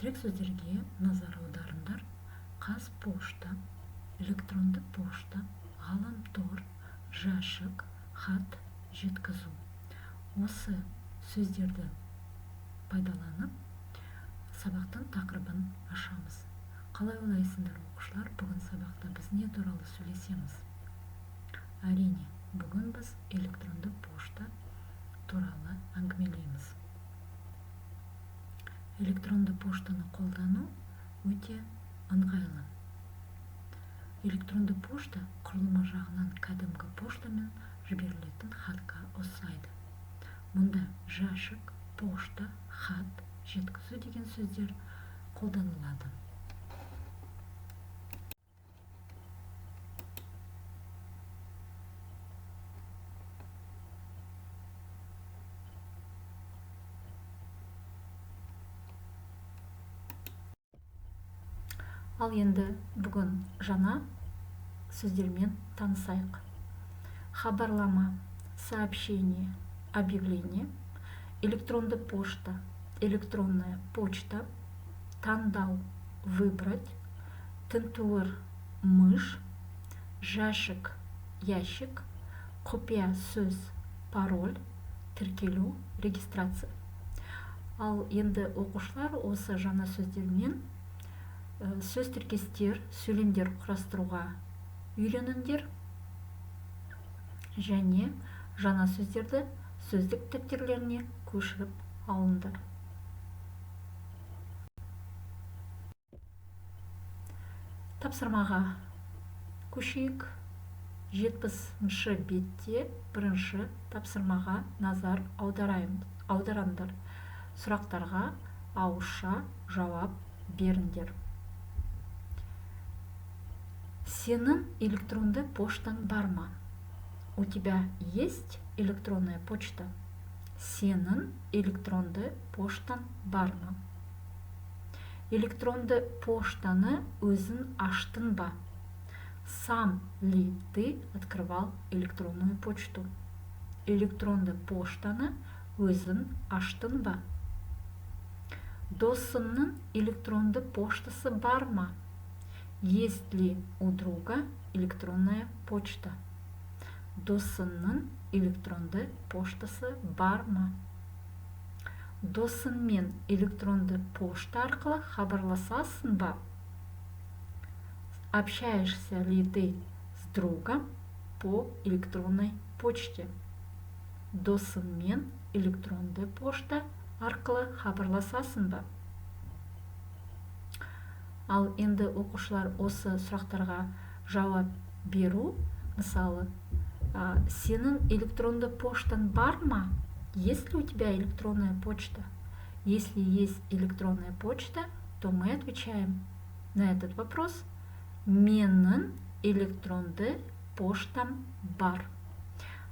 Тірек сөздерге назар аударыңдар: Қазпошта, электронды пошта, ғаламтор, жәшік, хат жеткізу. Осы сөздерді пайдаланып, сабақтың тақырыбын ашамыз. Қалай ойлайсыңдар, оқушылар, бүгін сабақта біз не туралы сөйлесеміз? Әрине, бүгін біз электронды пошта туралы әңгімелейміз. Электронды поштаны қолдану өте ыңғайлы. Электронды пошта құрылымы жағынан кәдімгі поштамен жіберілетін хатқа ұқсайды. Мұнда жәшік, пошта, хат жеткізу деген сөздер қолданылады. Ал енді бүгін жаңа сөздермен танысайық. Хабарлама — сообщение, объявление, электронды пошта — электронная почта, таңдау — выбрать, тінтуір — мышь, жәшік — ящик, құпия сөз — пароль, тіркелу — регистрация. Ал енді, оқушылар, осы жаңа сөздермен сөз тіркестер, сөйлемдер құрастыруға үйреніңдер және жаңа сөздерді сөздік дәптерлеріне көшіріп алыңдар. Тапсырмаға көшейік. 70-ші бетте бірінші тапсырмаға назар аударыңдар. Сұрақтарға ауызша жауап беріңдер. Сенің электронды поштаң бар ма? У тебя есть электронная почта? Сенің электронды поштаң бар ма? Электронды поштаны өзің аштың ба? Сам ли ты открывал электронную почту? Электронды поштаны өзің аштың ба? Досыңның электронды поштасы бар ма? Есть ли у друга электронная почта? Досыңның электронды поштасы бар ма? Досыңмен электронды пошта арқылы хабарласасың ба? Общаешься ли ты с другом по электронной почте? Досыңмен электронды пошта арқылы хабарласасың ба? Ал енді, оқушылар, осы сұрақтарға жауап беру. Мысалы, сенің электронды поштаң бар ма? Есть ли у тебя электронная почта? Если есть электронная почта, то мы отвечаем на этот вопрос: менің электронды поштам бар.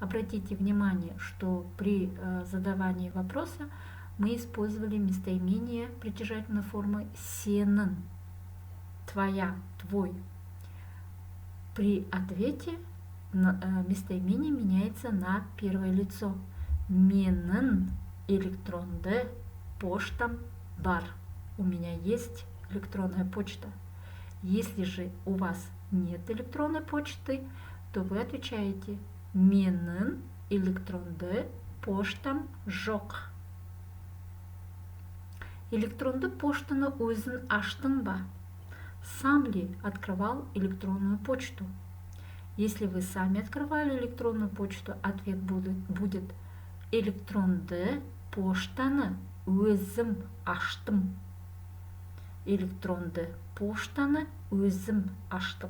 Обратите внимание, что при задавании вопроса мы использовали местоимение притяжательной формы сенің, твоя, твой. При ответе местоимение меняется на первое лицо. Менің электронды поштам бар. У меня есть электронная почта. Если же у вас нет электронной почты, то вы отвечаете: менің электронды поштам жоқ. Электронды поштаны өзің аштың ба? Сам ли открывал электронную почту? Если вы сами открывали электронную почту, ответ будет: электронды поштаны өзім аштым. Электронды поштаны өзім аштым.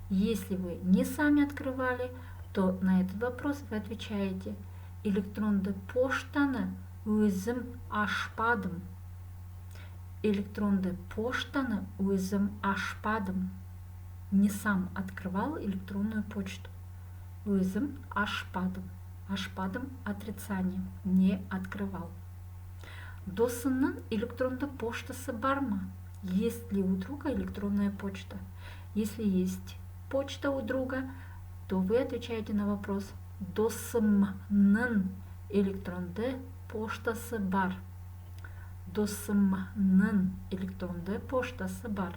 Если вы не сами открывали, то на этот вопрос вы отвечаете: электронды поштаны өзім ашпадым. Электронды поштаны өзім ашпадым. Не сам открывал электронную почту. Өзім ашпадым. Ашпадым — отрицание. Не открывал. Досыңның электронды поштасы бар ма? Есть ли у друга электронная почта? Если есть почта у друга, то вы отвечаете на вопрос: досымның электронды поштасы бар. Досымның электронды поштасы бар.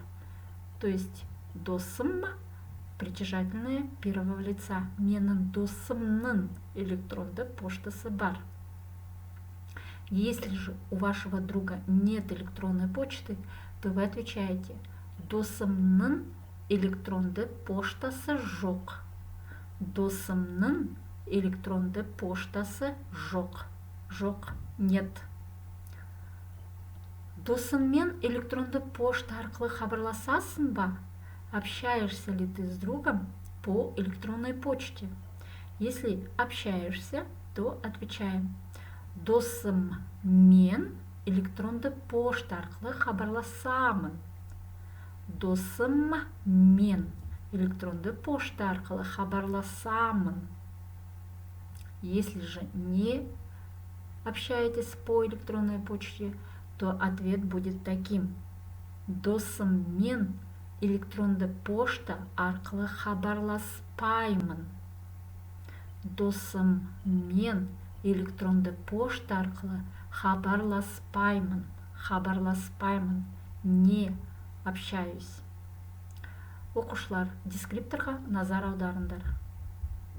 То есть досым притяжательное первого лица. Менің досымның электронды поштасы бар. Если же у вашего друга нет электронной почты, то вы отвечаете: досымның электронды поштасы жоқ. Досымның электронды поштасы жоқ. Жоқ, нет. Досыңмен электронды пошта арқылы хабарласасың ба? Общаешься ли ты с другом по электронной почте? Если общаешься, то отвечаем: досыммен электронды пошта арқылы хабарласамын. Досыммен электронды пошта арқылы хабарласамын. Если же не общаетесь по электронной почте, то ответ будет таким: досыммен электронды пошта арқылы хабарласпаймын. Досыммен электронды пошта арқылы хабарласпаймын. Хабарласпаймын, не общаюсь. Оқушылар, дескрипторға назар аударыңдар.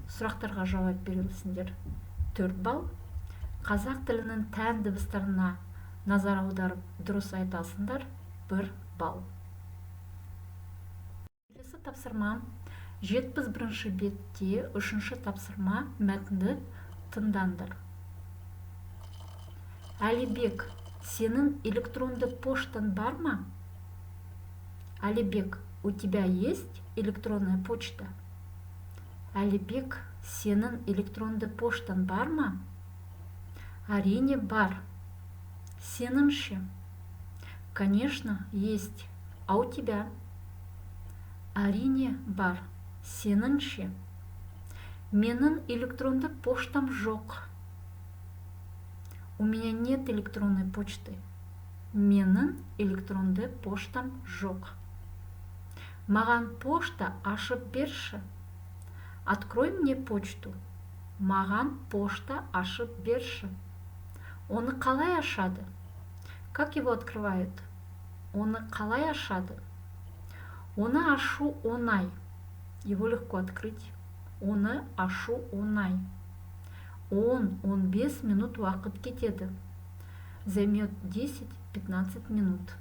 Сұрақтарға жауап бересіңдер, 4 балл. Қазақ тілінің тән дыбыстарына назар аударып, дұрыс айтасыңдар, 1 балл. Келесі тапсырма, 71 бетте үшінші тапсырма. Мәтінді тыңдаңдар. Әлібек, сенің электронды поштаң бар ма? Алибек, у тебя есть электронная почта? Әлібек, сенің электронды поштаң бар ма? Әрине бар. Сенің ше? Конечно, есть. А у тебя? Әрине бар. Сенің ше? Менің электронды поштам жоқ. У меня нет электронной почты. Менің электронды поштам жоқ. Маған пошта ашып берші. Открой мне почту. Маған пошта ашып берші. Оны қалай ашады? Как его открывают? Оны қалай ашады? Оны ашу оңай. Его легко открыть. Оны ашу оңай. 10-15 минут уақыт кетеді. Займет 10-15 минут.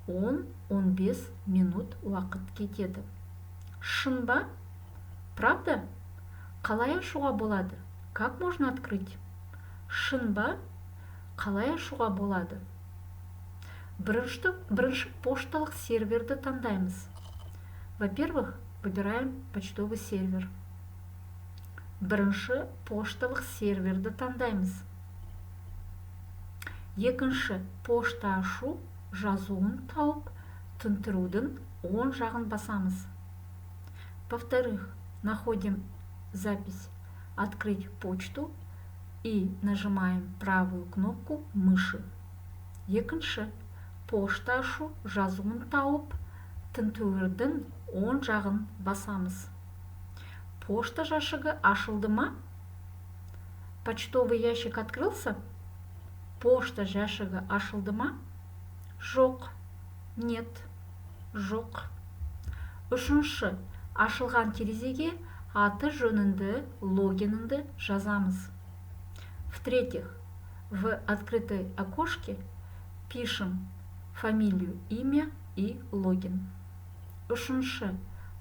10-15 минут уақыт кетеді. Шын ба? Правда? Қалай ашуға болады? Как можно открыть? Шын ба? Қалай ашуға болады? Бірінші пошталық серверді таңдаймыз. Во-первых, выбираем почтовый сервер. Бірінші пошталық серверді таңдаймыз. Екінші, пошта ашу жазуын тауып, тінтуірдің оң жағын басамыз. Во-вторых, находим запись «Открыть почту» и нажимаем правую кнопку мыши. Екінші, пошта ашу жазуын тауып, тінтуірдің оң жағын басамыз. Пошта жәшігі ашылды ма? Почтовый ящик открылся? Пошта жәшігі ашылды ма? Жоқ, нет, жоқ. Үшінші, ашылған терезеге аты жөніңді, логиніңді жазамыз. В-третьих, в открытой окошке пишем фамилию, имя и логин. Үшінші,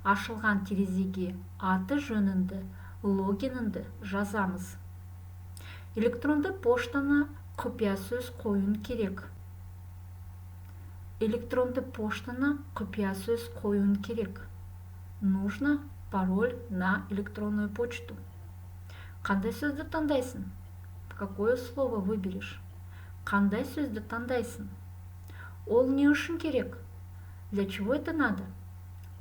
ашылған терезеге аты жөніңді, логиніңді жазамыз. Электронды поштаны құпия сөз қоюың керек. Электронды поштаны құпия сөз қоюың керек. Нужно пароль на электронную почту. Қандай сөзді таңдайсың? Какое слово выберешь? Қандай сөзді таңдайсың? Ол не үшін керек? Для чего это надо?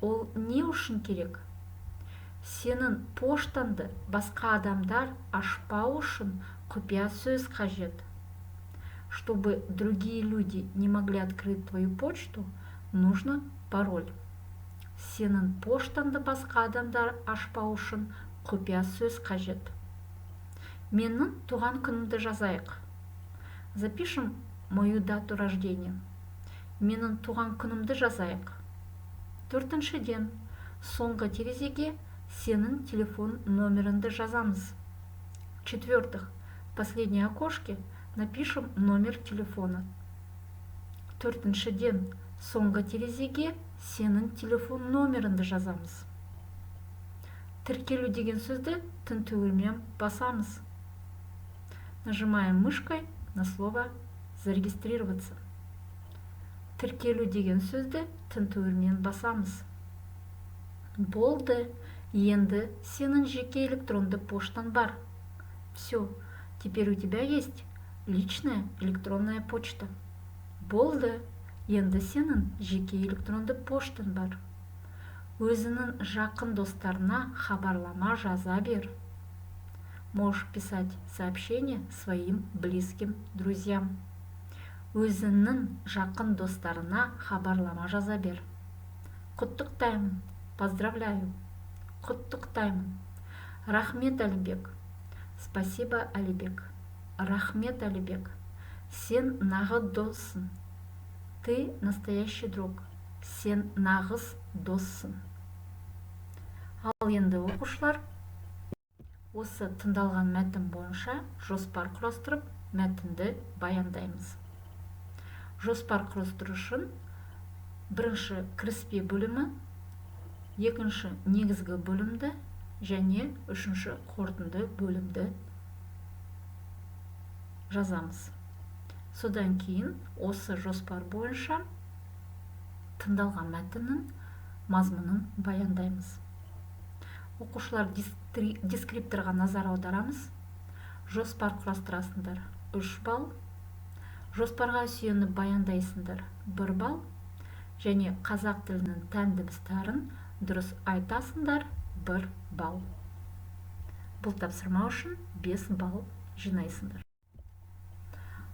Ол не үшін керек? Сенің поштаңды басқа адамдар ашпау үшін құпия сөз қажет. Чтобы другие люди не могли открыть твою почту, нужно пароль. Сенің поштаңды басқа адамдар ашпау үшін құпия сөз қажет. Менің туған күнімді жазайық. Запишем мою дату рождения. Менің туған күнімді жазайық. Төртіншіден, соңғы терезеге сенің телефон номеріңді жазамыз. В-четвертых, в последней окошке напишем номер телефона. Төртіншіден, соңғы терезеге сенің телефон номеріңді жазамыз. Тіркелу деген сөзді тінтуірмен басамыз. Нажимаем мышкой на слово «Зарегистрироваться». Тіркелу деген сөзді тінтуірмен басамыз. Болды, енді сенің жеке электронды поштаң бар. Все, теперь у тебя есть личная электронная почта. Болды, енді сенің жеке электронды поштаң бар. Өзіңнің жақын достарына хабарлама жаза бер. Можешь писать сообщения своим близким друзьям. Өзіңнің жақын достарына хабарлама жаза бер. Құттықтаймын, поздравляю. Құттықтаймын. Рахмет, Әлібек. Спасибо, Әлібек. Рахмет, Әлібек. Сен нағыз доссың. Ты настоящий друг. Сен нағыз доссың. Ал енді, оқушылар, осы тыңдалған мәтін бойынша жоспар құрастырып, мәтінді баяндаймыз. Жоспар құрастыру үшін бірінші кіріспе бөлімі, екінші негізгі бөлімді және үшінші қорытынды бөлімді жазамыз. Содан кейін осы жоспар бойынша тыңдалған мәтіннің мазмұнын баяндаймыз. Оқушылар, дескрипторға назар аударамыз. Жоспар құрастырасыңдар, 3 балл. Жоспарға сүйеніп баяндайсыңдар, 1 балл. Және қазақ тілінің тән дыбыстарын дұрыс айтасыңдар, 1 балл. Бұл тапсырма үшін 5 балл жинайсыңдар.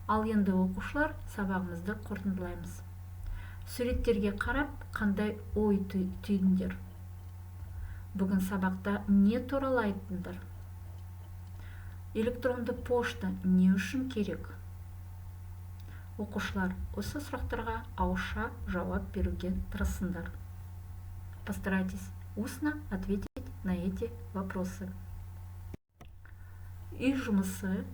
Ал енді, оқушылар, сабағымызды қорытындылаймыз. Суреттерге қарап, қандай ой түйдіңдер? Бүгін сабақта не туралы айттыңдар? Электронды пошта не үшін керек? Оқушылар, осы сұрақтарға ауызша жауап беруге тырысыңдар. Постарайтесь устно ответить на эти вопросы. Үй жұмысы: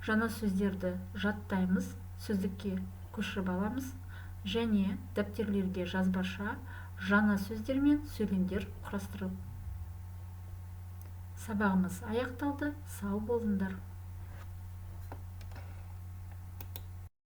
жаңа сөздерді жаттаймыз, сөздікке көшіріп аламыз және дәптерлерге жазбаша жаңа сөздер мен сөйлемдер құрастырып. Сабағымыз аяқталды. Сау болыңдар.